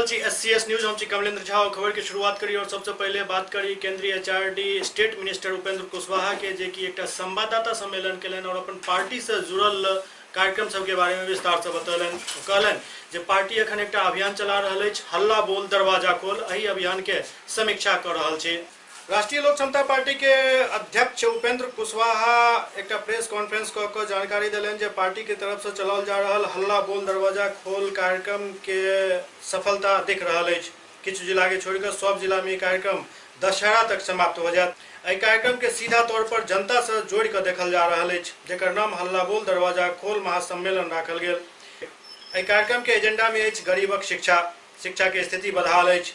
छी S C S news, हम छी कमलेंद्र झा। और खबर के शुरुआत करी और सबसे पहले बात करी केंद्रीय HRD state minister Upendra Kushwaha के, जे कि एकटा संवाददाता सम्मेलन केलनि और अपन पार्टी से जुड़ल कार्यक्रम सबके बारे में विस्तार से बतौलनि। ओ कहलनि जे पार्टी एखन एकटा अभियान चला रहल अछि, हल्ला बोल दरवाजा खोल, एहि अभियान के समीक्षा कऽ रहल छी। राष्ट्रीय लोक समता पार्टी के अध्यक्ष उपेंद्र कुशवाहा एकटा प्रेस कॉन्फ्रेंस कऽ कऽ जानकारी देलनि जे पार्टी के तरफ से चलाओल जा रहल हल्ला बोल दरवाजा खोल कार्यक्रम के सफलता दिख रहल अछि। किछु जिला के छोड़ि कऽ सब जिला में ई कार्यक्रम दशहरा तक समाप्त हो जायत। एहि कार्यक्रम के सीधा तौर पर जनता से जोड़ि कऽ देखल जा रहल अछि, जेकर नाम हल्ला बोल दरवाजा खोल महासम्मेलन राखल गेल। एहि कार्यक्रम के एजेंडा में अछि गरीबक शिक्षा, शिक्षा के स्थिति बदहाल अछि।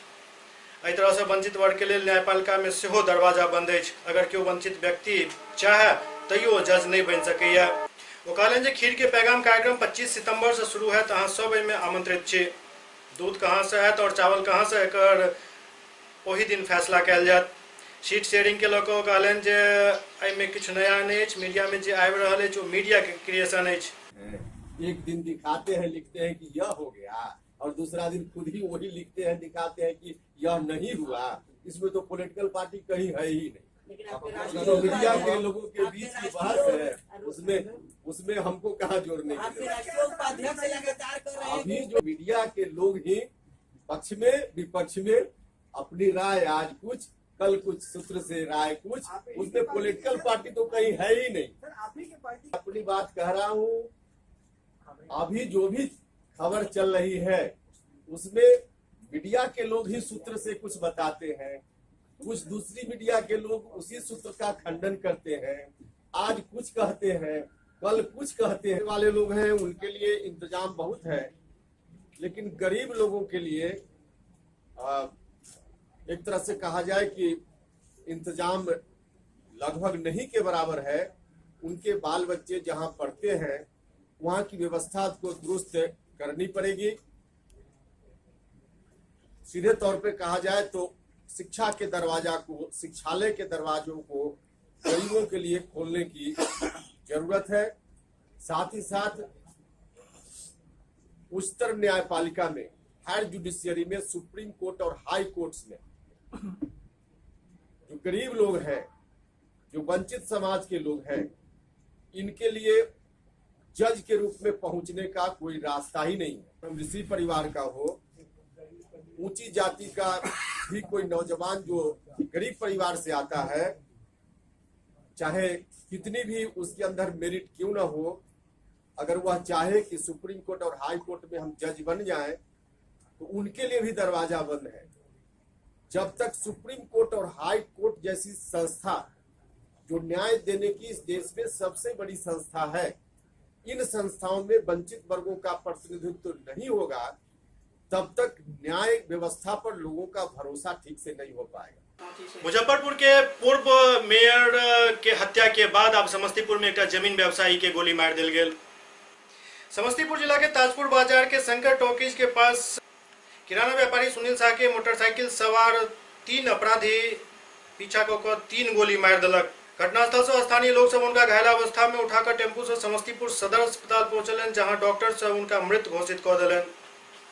एहि तरह से वंचित वर्ग के लेल न्यायपालिका में सेहो दरवाजा बंद अछि। अगर केओ वंचित व्यक्ति चाहे तैयो जज नहीं बनि सकैया। ओ कहलनि जे खीर के पैगाम कार्यक्रम 25 सितंबर से शुरू होयत, अहाँ सब एहिमे आमंत्रित छी। दूध कहाँ से आयत और चावल कहाँ से, एकर ओहि दिन फैसला कयल जायत। सीट शेयरिंग के लऽ कऽ ओ कहलनि जे एहिमे किछु नया नहि अछि, मीडिया में जे आबि रहल अछि ओ मीडिया के क्रिएशन अछि। एक दिन दिखाते हैं, लिखते हैं कि यह हो गया, और दूसरा दिन खुद ही वही लिखते हैं, दिखाते हैं कि यह नहीं हुआ। इसमें तो पॉलिटिकल पार्टी कहीं है ही नहीं। तो मीडिया के लोगों के बीच की बहस है, उसमें उसमें हमको कहाँ जोड़ने की जरूरत। अभी जो मीडिया के लोग ही पक्ष में विपक्ष में अपनी राय आज कुछ कल कुछ, सूत्र से राय कुछ, उसमें पॉलिटिकल पार्टी तो कहीं है ही नहीं। अपनी बात कह रहा हूँ, अभी जो भी खबर चल रही है उसमें मीडिया के लोग ही सूत्र से कुछ बताते हैं, कुछ दूसरी मीडिया के लोग उसी सूत्र का खंडन करते हैं। आज कुछ कहते हैं, कल कुछ कहते हैं। वाले लोग हैं उनके लिए इंतजाम बहुत है, लेकिन गरीब लोगों के लिए एक तरह से कहा जाए कि इंतजाम लगभग नहीं के बराबर है। उनके बाल बच्चे जहां पढ़ते हैं वहां की व्यवस्था को दुरुस्त करनी पड़ेगी। सीधे तौर पे कहा जाए तो शिक्षा के दरवाजा को, शिक्षालय के दरवाजों को गरीबों के लिए खोलने की जरूरत है। साथ ही साथ उच्चतर न्यायपालिका में, हायर जुडिशियरी में, सुप्रीम कोर्ट और हाई कोर्ट्स में जो गरीब लोग हैं, जो वंचित समाज के लोग हैं, इनके लिए जज के रूप में पहुंचने का कोई रास्ता ही नहीं है। ऋषि परिवार का हो, ऊंची जाति का भी कोई नौजवान जो गरीब परिवार से आता है, चाहे कितनी भी उसके अंदर मेरिट क्यों ना हो, अगर वह चाहे कि सुप्रीम कोर्ट और हाई कोर्ट में हम जज बन जाएं, तो उनके लिए भी दरवाजा बंद है। जब तक सुप्रीम कोर्ट और हाई कोर्ट जैसी संस्था, जो न्याय देने की इस देश में सबसे बड़ी संस्था है, इन संस्थाओं में वंचित वर्गों का प्रतिनिधित्व नहीं होगा, तब तक न्याय व्यवस्था पर लोगों का भरोसा ठीक से नहीं हो पाएगा। मुजफ्फरपुर के पूर्व मेयर के हत्या के बाद अब समस्तीपुर में एकटा जमीन व्यवसायी के गोली मार देल गेल। समस्तीपुर जिला के ताजपुर बाजार के शंकर टॉकीज के पास किराना व्यापारी सुनील शाह के मोटरसाइकिल सवार 3 अपराधी पीछा कऽ कऽ 3 गोली मारि देलक। घटनास्थल से स्थानीय लोग सब उनका घायलावस्था में उठाकर टेम्पू से समस्तीपुर सदर अस्पताल पहुंचलन, जहां डॉक्टर सब उनका मृत घोषित कऽ देलनि।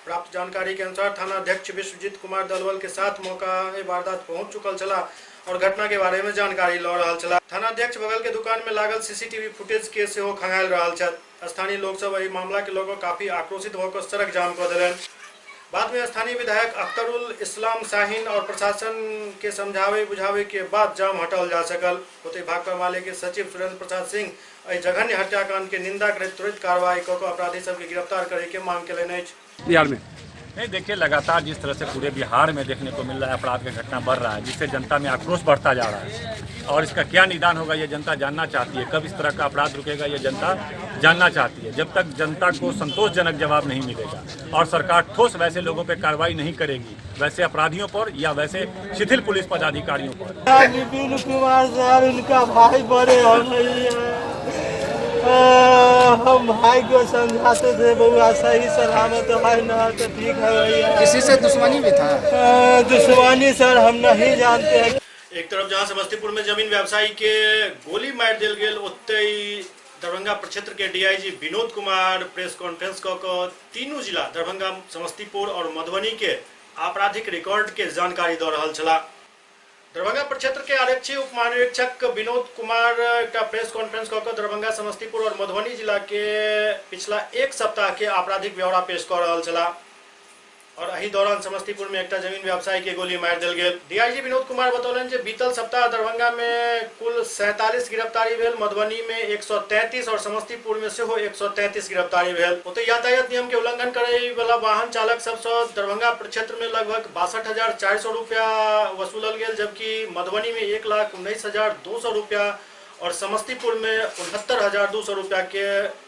प्राप्त जानकारी के अनुसार थाना अध्यक्ष विश्वजीत कुमार दलवल के साथ मौका ए वारदात पहुंच चुकल छला और घटना के बारे में जानकारी लऽ रहल छला। थाना अध्यक्ष बगल के दुकान में लागल सीसीटीवी फुटेज के सेहो खंगालि रहल छथि। स्थानीय लोग सब एहि मामला के लऽ कऽ काफी आक्रोशित भऽ कऽ सड़क जाम कऽ देलनि। बाद में स्थानीय विधायक अख्तरुल इस्लाम शाहीन और प्रशासन के समझावे बुझावे के बाद जाम हटाओल जा सकल। ओतहि भाकपा माले के सचिव सुरेंद्र प्रसाद सिंह एहि जघन्य हत्याकांड के निंदा करैत त्वरित कार्रवाई कऽ कऽ अपराधी सबके गिरफ्तार करे के मांग केलनि अछि। बिहार में नहीं, देखिए लगातार जिस तरह से पूरे बिहार में देखने को मिल रहा है, अपराध की घटना बढ़ रहा है, जिससे जनता में आक्रोश बढ़ता जा रहा है और इसका क्या निदान होगा ये जनता जानना चाहती है। कब इस तरह का अपराध रुकेगा ये जनता जानना चाहती है। जब तक जनता को संतोषजनक जवाब नहीं मिलेगा और सरकार ठोस वैसे लोगों पर कार्रवाई नहीं करेगी, वैसे अपराधियों पर या वैसे शिथिल पुलिस पदाधिकारियों पर। विपिन कुमार सर उनका भाई बड़े हम ही हैं। हम भाई को समझाते थे, बउआ सही सलामत है ना तो ठीक है भैया। किसी से दुश्मनी भी था? दुश्मनी सर हम नहीं जानते हैं। एक तरफ जहां समस्तीपुर में जमीन व्यवसायी के गोली मार दिल गेल, ओतहि दरभंगा दरभंगा प्रक्षेत्र के DIG Vinod Kumar press conference कऽ कऽ तीनू जिला दरभंगा, समस्तीपुर और मधुबनी के आपराधिक रिकॉर्ड के जानकारी दऽ रहल छलाह। दरभंगा प्रक्षेत्र के आरक्षी उप महानिरीक्षक विनोद कुमार एकटा प्रेस कॉन्फ्रेंस कऽ कऽ दरभंगा, समस्तीपुर और मधुबनी जिला के पिछला एक सप्ताह के आपराधिक ब्यौरा पेश कऽ रहल छलाह और एहि दौरान समस्तीपुर में एकटा जमीन व्यवसायी के गोली मारि देल गेल। डीआईजी विनोद कुमार बतौलनि जे बीतल सप्ताह दरभंगा में कुल 47 गिरफ्तारी भेल, मधुबनी में 133 और समस्तीपुर में सेहो 133 गिरफ्तारी भेल। ओतहि यातायात नियम के उल्लंघन करे वाला वाहन चालक सबसँ दरभंगा प्रक्षेत्र में लगभग 62,400 रुपया वसूलल गेल, जबकि मधुबनी में 1,19,200 रुपया और समस्तीपुर में 69,200 रुपया के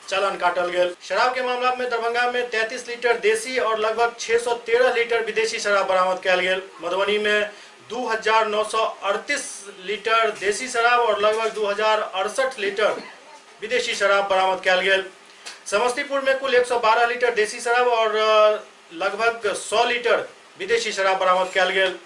चालान काटल गेल। शराब के मामला में दरभंगा में 33 लीटर देसी और लगभग 613 लीटर विदेशी शराब बरामद कयल गेल। मधुबनी में 2,938 लीटर देसी शराब और लगभग 2,068 लीटर विदेशी शराब बरामद कयल गेल। समस्तीपुर में कुल 112 लीटर देसी शराब और लगभग 100 लीटर विदेशी शराब बरामद कयल गेल।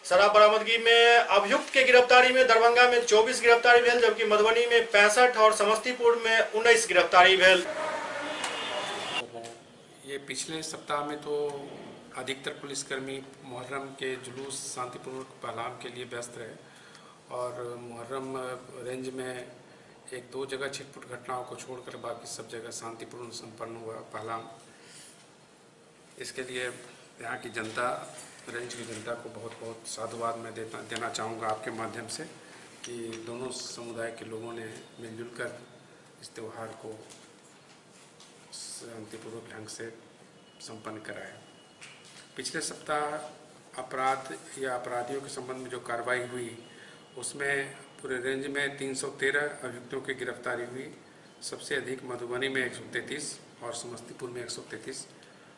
शराब बरामदगी में अभियुक्त के गिरफ्तारी में दरभंगा में 24 गिरफ्तारी भेल, जबकि मधुबनी में 65 और समस्तीपुर में 19 गिरफ्तारी भेल। ये पिछले सप्ताह में तो अधिकतर पुलिसकर्मी मुहर्रम के जुलूस शांतिपूर्वक पहलाम के लिए व्यस्त रहे और मुहर्रम रेंज में एक दो जगह छिटपुट घटनाओं को छोड़कर बाकी सब जगह शांतिपूर्ण संपन्न हुआ पहलाम। इसके लिए यहाँ की जनता, रेंज की जनता को बहुत बहुत साधुवाद मैं देना चाहूँगा आपके माध्यम से कि दोनों समुदाय के लोगों ने मिलजुल कर इस त्यौहार को शांतिपूर्वक ढंग से संपन्न कराया। पिछले सप्ताह अपराध या अपराधियों के संबंध में जो कार्रवाई हुई उसमें पूरे रेंज में 313 अभियुक्तों की गिरफ्तारी हुई। सबसे अधिक मधुबनी में 133 और समस्तीपुर में 133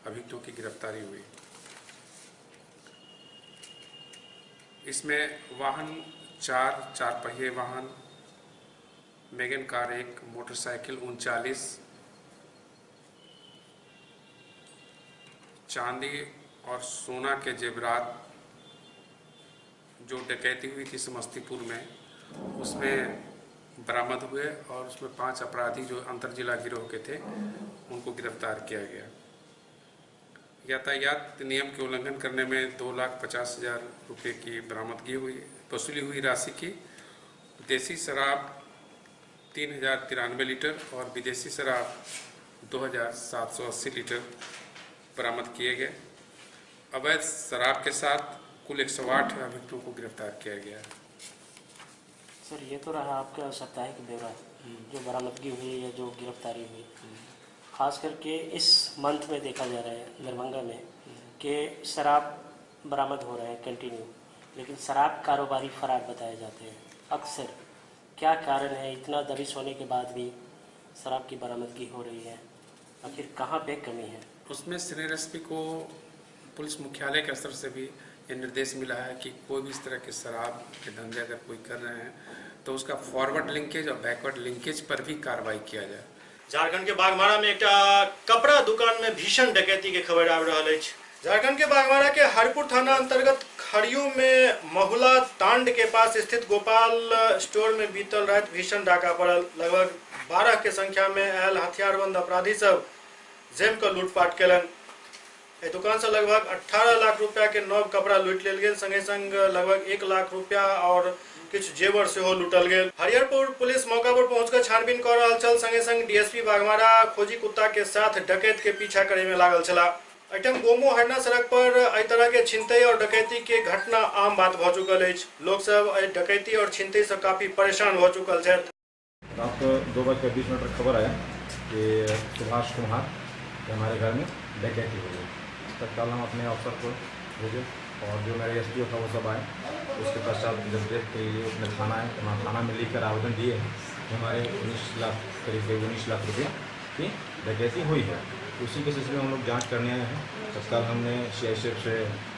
अभियुक्तों की गिरफ्तारी हुई। इसमें वाहन 4 पहिए वाहन, मेगन कार 1, मोटरसाइकिल 39, चांदी और सोना के जेवरात जो डकैती हुई थी समस्तीपुर में उसमें बरामद हुए और उसमें 5 अपराधी जो अंतर जिला गिरोह के थे उनको गिरफ्तार किया गया। यातायात नियम के उल्लंघन करने में 2,50,000 रुपये की बरामदगी हुई, वसूली हुई राशि की। देसी शराब 3,093 लीटर और विदेशी शराब 2,780 लीटर बरामद किए गए। अवैध शराब के साथ कुल 108 अभियुक्तों को गिरफ्तार किया गया। सर, ये तो रहा आपका साप्ताहिक ब्यौरा जो बरामदगी हुई या जो गिरफ्तारी हुई। खास करके इस मंथ में देखा जा रहा है दरभंगा में कि शराब बरामद हो रहा है कंटिन्यू, लेकिन शराब कारोबारी फरार बताए जाते हैं अक्सर। क्या कारण है इतना दबिश होने के बाद भी शराब की बरामदगी हो रही है? आखिर कहाँ पे कमी है? उसमें सीनियर एसपी को पुलिस मुख्यालय के स्तर से भी ये निर्देश मिला है कि कोई भी इस तरह के शराब के धंधे अगर कोई कर रहे हैं तो उसका फॉरवर्ड लिंकेज और बैकवर्ड लिंकेज पर भी कार्रवाई किया जाए। झारखंड के बागमारा में एकटा कपड़ा दुकान में भीषण डकैती के खबर आबि रहल अछि। झारखंड के बागमारा के हरपुर थाना अंतर्गत खड़ियों में महुला तांड के पास स्थित गोपाल स्टोर में बीतल रात भीषण डाका पड़ल। लगभग 12 के संख्या में आयल हथियारबंद अपराधी सब जमि कऽ लूटपाट केलनि। एहि दुकान से लगभग 18 लाख रुपया के नव कपड़ा लूटि लेल गेल, संगे संग लगभग 1 लाख रुपया और किछु जेवर सेहो लूटल गेल। हरिहरपुर पुलिस मौका पर पहुंचकर छानबीन कऽ रहल छल, संगे संग डीएसपी बागमारा खोजी कुत्ता के साथ डकैत के पीछा करे में लागल छलाह। एहिठाम गोमो हरना सड़क पर एहि तरह के छिनतई और डकैती के घटना आम बात भऽ चुकल अछि। लोक सब एहि डकैती और छिनतई से काफी परेशान भऽ चुकल छथि। रात को 2:20 पर खबर आया कि सुभाष कुमार के हमारे घर में डकैती हो गई। तत्काल हम अपने अफसर को भेजे और जो मेरे एस डी ओ था वो सब आए। उसके पश्चात जब देख के लिए अपने थाना आए तो वहाँ थाना में लिख कर आवेदन दिए कि हमारे 19 लाख करीब करीब 19 लाख रुपये की डकैती हुई है। उसी के सिलसिले में हम लोग जांच करने आए हैं। तत्काल हमने CISF से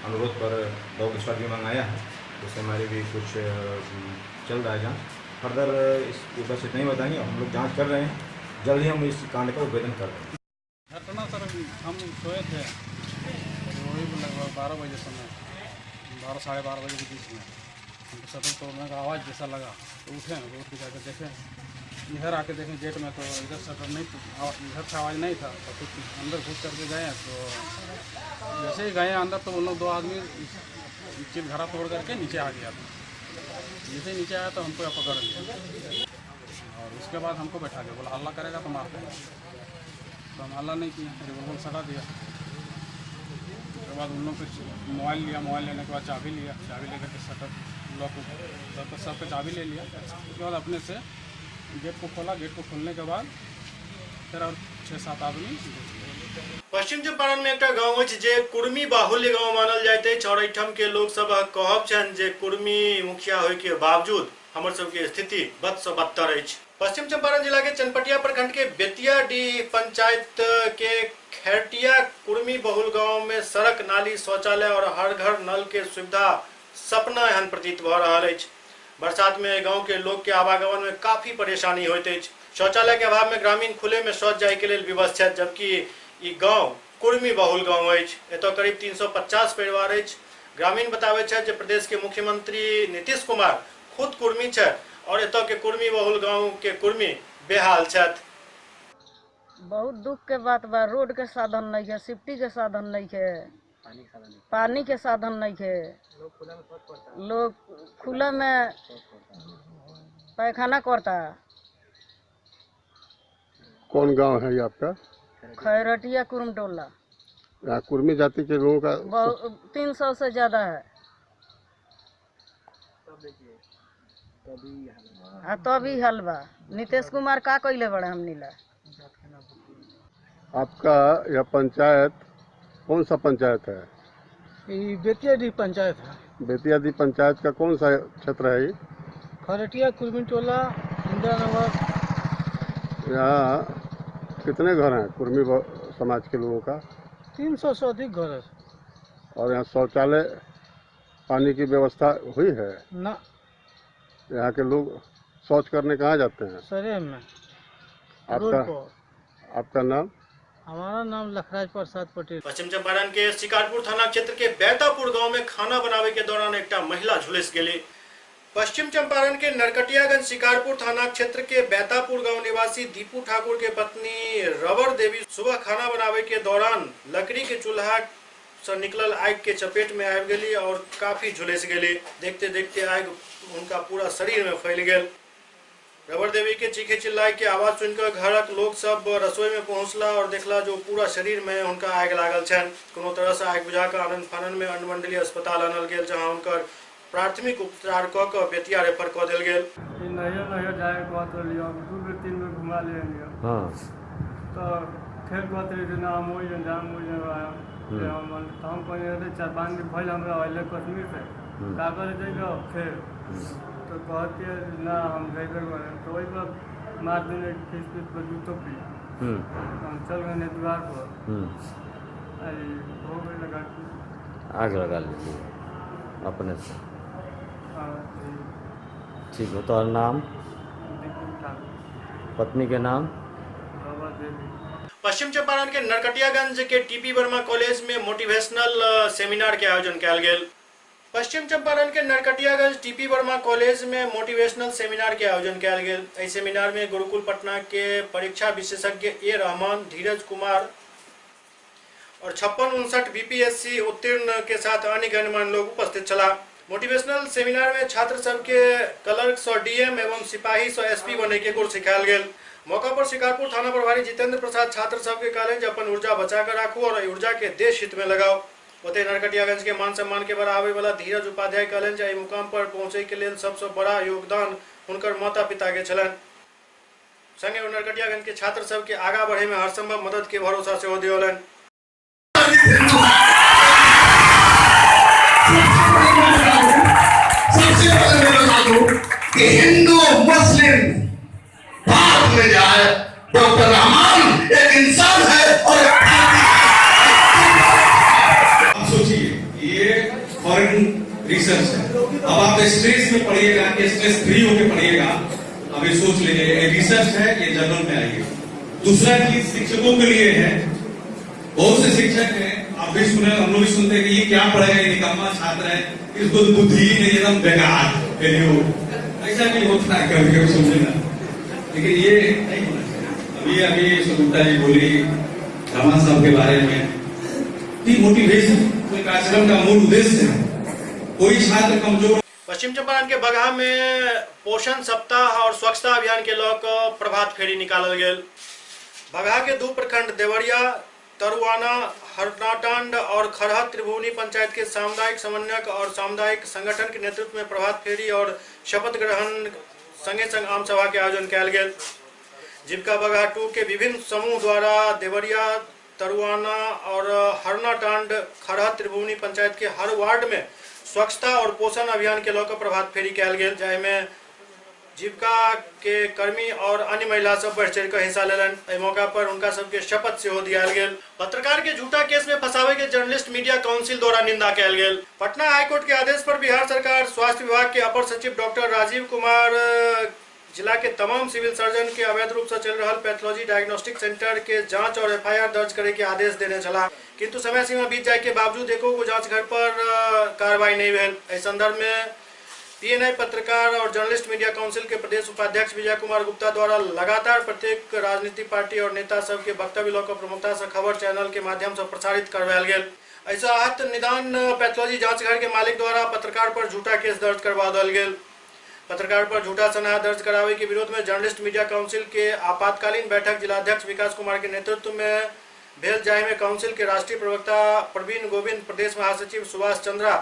अनुरोध पर डॉग स्क्वाड भी मंगाया है, उससे हमारी भी कुछ चल रहा है जाँच। फर्दर इस बस इतना ही बताएंगे, हम लोग जाँच कर रहे हैं, जल्द ही हम इस कांड का उद्भेदन कर रहे हैं। घटना सर हम सोए थे वही लगभग 12 बजे समय, 12 साढ़े 12 बजे के बीच में। हमको शटर तोड़ने का आवाज़ जैसा लगा तो उठे, उठ के जाकर देखें, इधर आके देखें गेट में तो इधर शटर नहीं, इधर से आवाज़ नहीं था। तो फिर अंदर घुस करके गए तो जैसे ही गए अंदर तो उन लोग 2 आदमी चिलघरा तोड़ करके नीचे आ गया था। जैसे ही नीचे आया तो हमको पकड़ लिया और उसके बाद हमको बैठा दिया, बोला हल्ला करेगा तो मारते हैं। तो हम हल्ला नहीं किया, रिवॉल्वर सटा दिया। उसके बाद उन लोग फिर मोबाइल लिया, मोबाइल लेने के बाद चाबी लिया, चाबी लेकर के शटर लॉक सबका सबका चाबी ले लिया। उसके बाद अपने से गेट को खोला, गेट को खोलने के बाद फिर और 6-7 आदमी। पश्चिम चंपारण में एकटा गांव अछि जे कुर्मी बाहुल्य गांव मानल जाइत अछि और एहिठाम के लोक सब कहब छनि जे कुर्मी मुखिया होय के बावजूद हमर सबके स्थिति बद से बदतर अछि। पश्चिम चंपारण जिला के चनपटिया प्रखंड के बेतियाडीह पंचायत के खैरटिया कुर्मी बहुल गांव में सड़क, नाली, शौचालय और हर घर नल के सुविधा सपना एहन प्रतीत भऽ रहल अछि। बरसात में गांव के लोग के आवागमन में काफी परेशानी होइत अछि। शौचालय के अभाव में ग्रामीण खुले में शौच जाय के लेल विवश छथि, जबकि ई गांव कुर्मी बहुल गांव अछि। एतय करीब 350 परिवार अछि। ग्रामीण बताबै छथि जे प्रदेश के मुख्यमंत्री नीतीश कुमार खुद कुर्मी छथि और एतय के कुर्मी बहुल गांव के कुर्मी बेहाल छथि। बहुत दुख के बात बा, रोड के साधन नहीं है, सिफ्टी के साधन नहीं है, पानी के साधन नहीं है, लोग खुला में पैखाना करता। कौन गांव है ये आपका? खैरटिया कुर्मटोला। यहाँ कुर्मी जाति के लोगों का 300 से ज्यादा है। हाँ तभी हल बा। नीतीश कुमार का कैले बड़े हमनी ला। आपका यह पंचायत कौन सा पंचायत है? ये बेतियाडीह पंचायत है। बेतियाडीह पंचायत का कौन सा क्षेत्र है ये? खरटिया कुर्मीटोला, इंदिरा नगर। यहाँ कितने घर हैं कुर्मी समाज के लोगों का? 300 से अधिक घर है। और यहाँ शौचालय, पानी की व्यवस्था हुई है ना? यहाँ के लोग शौच करने कहाँ जाते हैं? सरे में। आपका नाम? हमारा नाम लखराज प्रसाद पटेल। पश्चिम चंपारण के शिकारपुर थाना क्षेत्र के बैतापुर गांव में खाना बनावे के दौरान एक महिला झुलस गेली। पश्चिम चंपारण के नरकटियागंज शिकारपुर थाना क्षेत्र के बैतापुर गांव निवासी दीपू ठाकुर के पत्नी रबर देवी सुबह खाना बनावे के दौरान लकड़ी के चूल्हा से निकलल आग के चपेट में आबि गेली और काफी झुलस गेली। देखते देखते आग उनका पूरा शरीर में फैल गेल। रबर देवी के चीखे चिल्लाए के आवाज सुनकर घरक लोग सब रसोई में पहुंचला और देखला जो पूरा शरीर में उनका आग लागल छनि। कोनो तरह से आग बुझा कर आनंद फानन में अनुमंडलीय अस्पताल आनल गेल, जहां उनकर प्राथमिक उपचार क के बेतिया रेफर क देल गेल। नहियो नहियो जाए कहत रहलियो, 2 बेर 3 बेर घुमा लेलियो। हां तो खेल कहत रही ना हम ओइ जाम ओइ हम कहिए 4-5 दिन भइल हमरा अइले कश्मीर से, का करे जइबो फेर तो कहती है ना हम जइबे करे, तो वही पर मार देने फीस फीस पर जूतो पी हम चल गए द्वार पर, अरे हो गई लगा आग लगा लीजिए अपने से। ठीक हो। तो नाम? पत्नी के नाम? पश्चिम चंपारण के नरकटियागंज के टीपी वर्मा कॉलेज में मोटिवेशनल सेमिनार के आयोजन कयल गेल। पश्चिम चंपारण के नरकटियागंज टीपी वर्मा कॉलेज में मोटिवेशनल सेमिनार के आयोजन कयल गेल। एहि सेमिनार में गुरुकुल पटना के परीक्षा विशेषज्ञ ए रहमान, धीरज कुमार और 56-59 बीपीएससी उत्तीर्ण के साथ अन्य गणमान्य लोग उपस्थित छलाह। मोटिवेशनल सेमिनार में छात्र सबके क्लर्क सँ डीएम एवं सिपाही सँ एसपी बने के गुर सिखायल गेल। मौका पर शिकारपुर थाना प्रभारी जितेंद्र प्रसाद छात्र सबके कहलनि जे अपन ऊर्जा बचा कर राखू और ऊर्जा के देश हित में लगाओ। ओतहि नरकटियागंज के मान सम्मान के बढ़ावे वाला धीरज उपाध्याय कहलनि जे एहि मुकाम पर पहुंचे के लेल सबसे बड़ा योगदान हुनकर माता पिता के छलनि। संगे ओ नरकटियागंज के छात्र सबके आगा बढ़े में हर संभव मदद के भरोसा सेहो दियौलनि। सबसे पहले मैं बता दूं कि हिंदू मुस्लिम बाद में जाए, डॉक्टर रहमान एक इंसान है और एक भारतीय है। आप सोचिए, ये फॉरेन रिसर्च है। अब आप स्ट्रेस में पढ़िएगा कि स्ट्रेस फ्री होकर पढ़िएगा, अब ये सोच लीजिए, ये रिसर्च है, ये जर्नल में आएगी। दूसरा चीज शिक्षकों के लिए है। बहुत से शिक्षक हैं, आप भी सुने, हम लोग भी सुनते हैं कि ये क्या पढ़ेगा, ये निकम्मा छात्र है, इसको तो बुद्धि ही नहीं, एकदम बेकार। फेल्यूर, ऐसा भी होता है कभी कभी, समझे ना, लेकिन ये नहीं होना चाहिए। अभी अभी सुगुप्ता जी बोली रहमान साहब के बारे में कि मोटिवेशन कोई कार्यक्रम का मूल उद्देश्य है, कोई छात्र कमजोर। पश्चिम चंपारण के बगहा में पोषण सप्ताह और स्वच्छता अभियान के लऽ कऽ प्रभात फेरी निकालल गेल। बगहा के दू प्रखंड देवरिया, तरुआना, हरनाटांड और खरहा त्रिभुवनी पंचायत के सामुदायिक समन्वयक और सामुदायिक संगठन के नेतृत्व में प्रभात फेरी और शपथ ग्रहण संगे संग आम सभा के आयोजन कयल गेल। जीविका बगहा 2 के विभिन्न समूह द्वारा देवरिया, तरुआना और हरनाटांड खरहा त्रिभुवनी पंचायत के हर वार्ड में स्वच्छता और पोषण अभियान के लऽ कऽ प्रभात फेरी कयल गेल, जाहिमे जीविका के कर्मी और अन्य महिला सब बढ़ चढ़ कर हिस्सा लेलनि। एहि मौका पर हुनका सबके शपथ सेहो दियाल गेल। पत्रकार के झूठा केस में फंसावे के जर्नलिस्ट मीडिया काउंसिल द्वारा निंदा कयल गेल। पटना हाईकोर्ट के आदेश पर बिहार सरकार स्वास्थ्य विभाग के अपर सचिव डॉक्टर राजीव कुमार जिला के तमाम सिविल सर्जन के अवैध रूप से चल रहा पैथोलॉजी डायग्नोस्टिक सेंटर के जांच और एफआईआर दर्ज करे के आदेश देने छलाह, किंतु समय सीमा बीत जाए के बावजूद एको गो जांच घर पर कार्रवाई नहीं भेल। एहि संदर्भ में पीएनआई पत्रकार और जर्नलिस्ट मीडिया काउंसिल के प्रदेश उपाध्यक्ष विजय कुमार गुप्ता द्वारा लगातार प्रत्येक राजनीतिक पार्टी और नेता सबके वक्तव्य लऽ कऽ प्रमुखता से खबर चैनल के माध्यम से प्रसारित करवायल गेल। ऐसा आहत निदान पैथोलॉजी जांच घर के मालिक द्वारा पत्रकार पर झूठा केस दर्ज करवा देल गेल। पत्रकार पर झूठा सनहा दर्ज करावे के विरोध में जर्नलिस्ट मीडिया काउंसिल के आपातकालीन बैठक जिलाध्यक्ष विकास कुमार के नेतृत्व में भेल, जाहि में काउंसिल के राष्ट्रीय प्रवक्ता प्रवीण गोविंद, प्रदेश महासचिव सुभाष चंद्रा,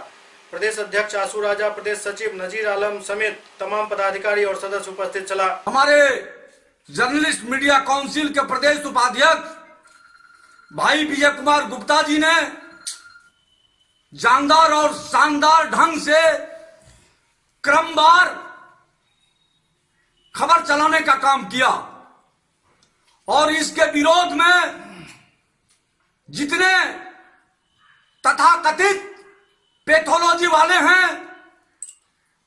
प्रदेश अध्यक्ष आशु राजा, प्रदेश सचिव नजीर आलम समेत तमाम पदाधिकारी और सदस्य उपस्थित छला। हमारे जर्नलिस्ट मीडिया काउंसिल के प्रदेश उपाध्यक्ष भाई विजय कुमार गुप्ता जी ने जानदार और शानदार ढंग से क्रमवार खबर चलाने का काम किया और इसके विरोध में जितने तथाकथित पैथोलॉजी वाले हैं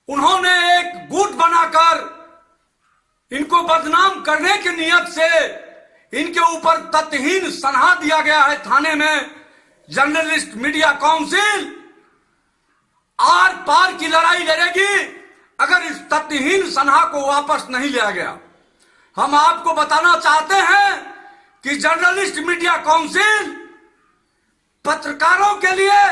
उन्होंने एक गुट बनाकर इनको बदनाम करने की नियत से इनके ऊपर तथ्यहीन सनहा दिया गया है थाने में। जर्नलिस्ट मीडिया काउंसिल are पार की लड़ाई लड़ेगी अगर इस तथ्यहीन सनहा को वापस नहीं लिया गया। हम आपको बताना चाहते हैं कि जर्नलिस्ट मीडिया काउंसिल पत्रकारों के लिए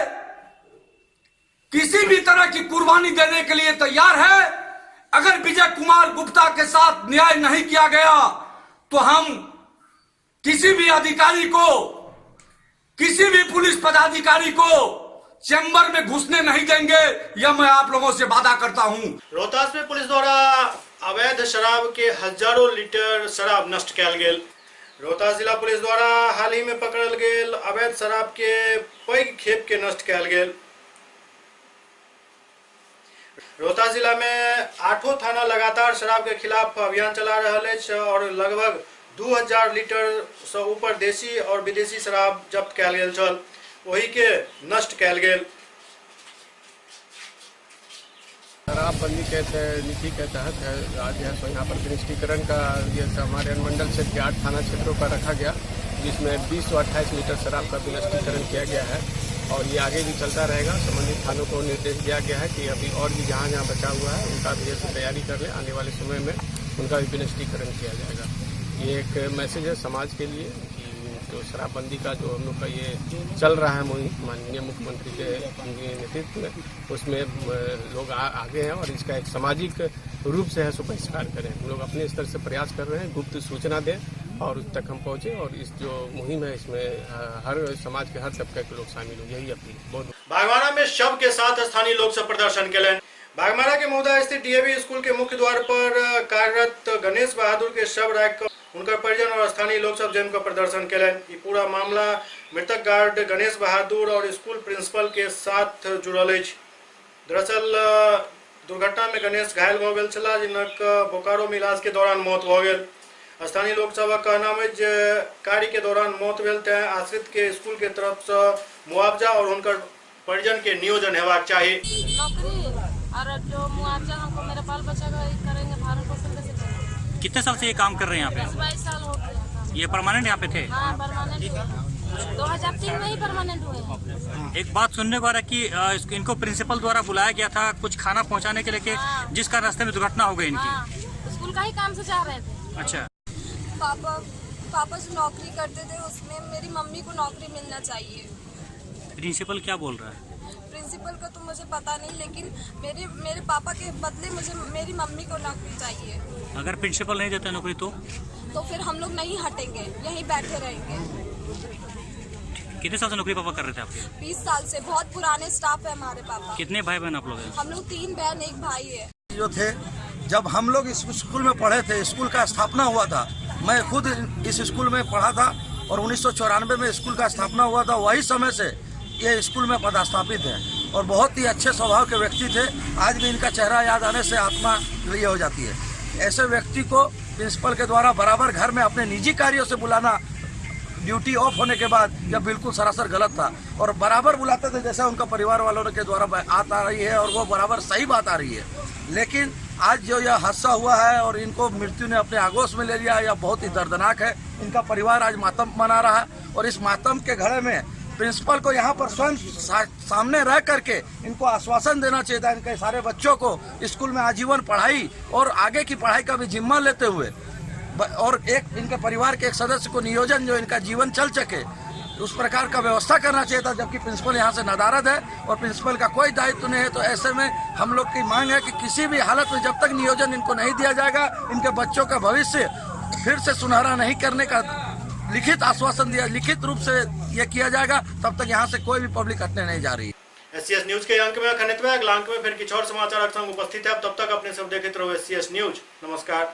किसी भी तरह की कुर्बानी देने के लिए तैयार है। अगर विजय कुमार गुप्ता के साथ न्याय नहीं किया गया तो हम किसी भी अधिकारी को, किसी भी पुलिस पदाधिकारी को चैम्बर में घुसने नहीं देंगे, यह मैं आप लोगों से वादा करता हूं। रोहतास में पुलिस द्वारा अवैध शराब के हजारों लीटर शराब नष्ट कयल गेल। रोहतास जिला पुलिस द्वारा हाल ही में पकड़ल गेल अवैध शराब के पैघ खेप के नष्ट कयल गेल। रोहतास जिला में 8 थाना लगातार शराब के खिलाफ अभियान चला रहल अछि और लगभग 2000 लीटर से ऊपर देशी और विदेशी शराब जब्त कयल गेल छल, वही के नष्ट कयल गेल। शराबबंदी के नीति के तहत आज है तो यहाँ पर विनिष्टीकरण का ये हमारे अनुमंडल क्षेत्र के 8 थाना क्षेत्रों का रखा गया, जिसमें 2028 लीटर शराब का विनष्टीकरण किया गया है और ये आगे भी चलता रहेगा। संबंधित थानों को निर्देश दिया गया है कि अभी और भी जहाँ जहाँ बचा हुआ है उनका भी ऐसी तैयारी कर लें, आने वाले समय में उनका भी विनष्टीकरण किया जाएगा। ये एक मैसेज है समाज के लिए कि जो शराबबंदी का जो हम लोग का ये चल रहा है मुहिम माननीय मुख्यमंत्री के नेतृत्व में, उसमें लोग आगे हैं और इसका एक सामाजिक रूप से है सो बहिष्कार करें। हम लोग अपने स्तर से प्रयास कर रहे हैं, गुप्त सूचना दें और उस तक हम पहुँचे और इस जो मुहिम है इसमें हर समाज के हर तबके के लोग शामिल हो, यही अपील। बहुत बागमारा में शव के साथ स्थानीय लोग सब प्रदर्शन केलनि। बागमारा के मौदा स्थित डीएवी स्कूल के मुख्य द्वार पर कार्यरत गणेश बहादुर के शव राखि उनकर परिजन और स्थानीय लोग सब जमकर प्रदर्शन केलनि। ई पूरा मामला मृतक गार्ड गणेश बहादुर और स्कूल प्रिंसिपल के साथ जुड़ल अछि। दरअसल दुर्घटना में गणेश घायल भऽ गेल छलाह, जिनक बोकारो में इलाज के दौरान मौत भऽ गेल। स्थानीय लोक सबक कहना अछि जे कार्य के दौरान मौत भेल तें आश्रित के स्कूल के तरफ से मुआवजा और हुनकर परिजन के नियोजन हेबाक चाही। नौकरी और जो मुआवजा हमको मेरे बाल बच्चा का करेंगे, भरण पोषण कैसे करेंगे? कितने साल से ये काम कर रहे हैं यहाँ पे? 22 साल हो गया। ये परमानेंट यहाँ पे थे? हाँ, परमानेंट। 2003 में ही परमानेंट हुए हैं। एक बात सुनने को आ रहा है कि इनको प्रिंसिपल द्वारा बुलाया गया था कुछ खाना पहुंचाने के लेके, जिसका रास्ते में दुर्घटना हो गई इनकी। हाँ, स्कूल का ही काम से जा रहे थे। अच्छा, पापा जो नौकरी करते थे उसमें मेरी मम्मी को नौकरी मिलना चाहिए। प्रिंसिपल क्या बोल रहा है? प्रिंसिपल का तो मुझे पता नहीं, लेकिन मेरे पापा के बदले मुझे मेरी मम्मी को नौकरी चाहिए। अगर प्रिंसिपल नहीं देता नौकरी तो फिर हम लोग नहीं हटेंगे, यहीं बैठे रहेंगे। कितने साल से नौकरी पापा कर रहे थे आपके? 20 साल से, बहुत पुराने स्टाफ है हमारे पापा। कितने भाई बहन आप लोग हैं? हम लोग 3 बहन 1 भाई है। जो थे, जब हम लोग इस स्कूल में पढ़े थे, स्कूल का स्थापना हुआ था, मैं खुद इस स्कूल में पढ़ा था और 1994 में स्कूल का स्थापना हुआ था। वही समय से ये स्कूल में पदस्थापित है और बहुत ही अच्छे स्वभाव के व्यक्ति थे। आज भी इनका चेहरा याद आने से आत्मा ये हो जाती है। ऐसे व्यक्ति को प्रिंसिपल के द्वारा बराबर घर में अपने निजी कार्यों से बुलाना ड्यूटी ऑफ होने के बाद यह बिल्कुल सरासर गलत था। और बराबर बुलाते थे जैसा उनका परिवार वालों के द्वारा बात आ रही है और वो बराबर सही बात आ रही है। लेकिन आज जो यह हादसा हुआ है और इनको मृत्यु ने अपने आगोश में ले लिया, यह बहुत ही दर्दनाक है। इनका परिवार आज मातम मना रहा है और इस मातम के घड़े में प्रिंसिपल को यहाँ पर स्वयं सामने रह करके इनको आश्वासन देना चाहिए था। इनके सारे बच्चों को स्कूल में आजीवन पढ़ाई और आगे की पढ़ाई का भी जिम्मा लेते हुए और एक इनके परिवार के एक सदस्य को नियोजन जो इनका जीवन चल सके उस प्रकार का व्यवस्था करना चाहिए था, जबकि प्रिंसिपल यहाँ से नदारद है और प्रिंसिपल का कोई दायित्व नहीं है। तो ऐसे में हम लोग की मांग है कि किसी भी हालत में जब तक नियोजन इनको नहीं दिया जाएगा, इनके बच्चों का भविष्य फिर से सुनहरा नहीं करने का लिखित आश्वासन दिया, लिखित रूप से यह किया जाएगा, तब तक यहाँ से कोई भी पब्लिक हटने नहीं जा रही है। एससीएस न्यूज के अंक में अखन एतबे, अगला अंक में फिर किछु और समाचार संग उपस्थित है। तब तक अपने सब देखते रहो एससीएस न्यूज। नमस्कार।